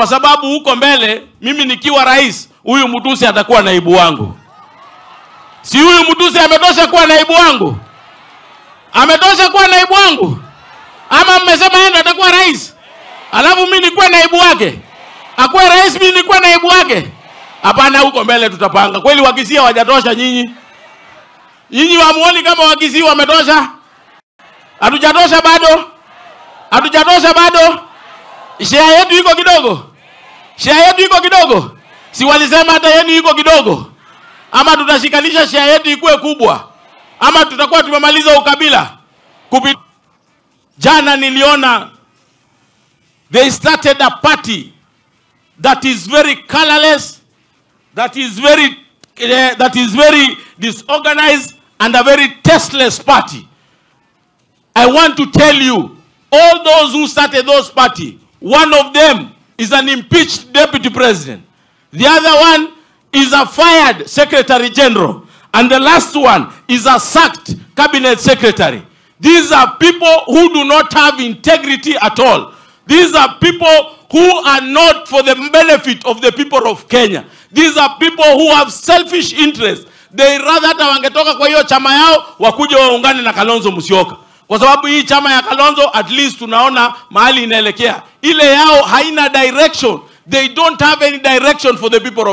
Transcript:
Kwa sababu huko mbele mimi nikiwa rais, huyu Mutuse atakuwa naibu wangu. Si huyu Mutuse ametosha kuwa naibu wangu? Ametosha kuwa naibu wangu? Ama mmesema yeye ndo atakuwa rais? Alafu mimi nikuwe naibu wake? Akuwe rais, mimi nikuwe naibu wake? Hapana, huko mbele tutapanga. Kweli Wakisii hawajatosha nyinyi? Nyinyi wamuoni kama Wakisii wametosha? Hatujatosha bado? Hatujatosha bado? Share yetu iko kidogo. Share yetu iko kidogo. Si walisema hata yenu iko kidogo? Ama tutashikanisha share yetu ikuwe kubwa? Ama tutakuwa tumemaliza ukabila? Jana niliona they started a party that is very colorless, that is very disorganized and a very tasteless party. I want to tell you, all those who started those party, one of them is an impeached deputy president. The other one is a fired secretary general. And the last one is a sacked cabinet secretary. These are people who do not have integrity at all. These are people who are not for the benefit of the people of Kenya. These are people who have selfish interests. They rather hata wangetoka kwa hiyo chama yao wakuje waungane na Kalonzo Musyoka. Kwa sababu hii chama ya Kalonzo at least tunaona mahali inaelekea. Ile yao haina direction. They don't have any direction for the people of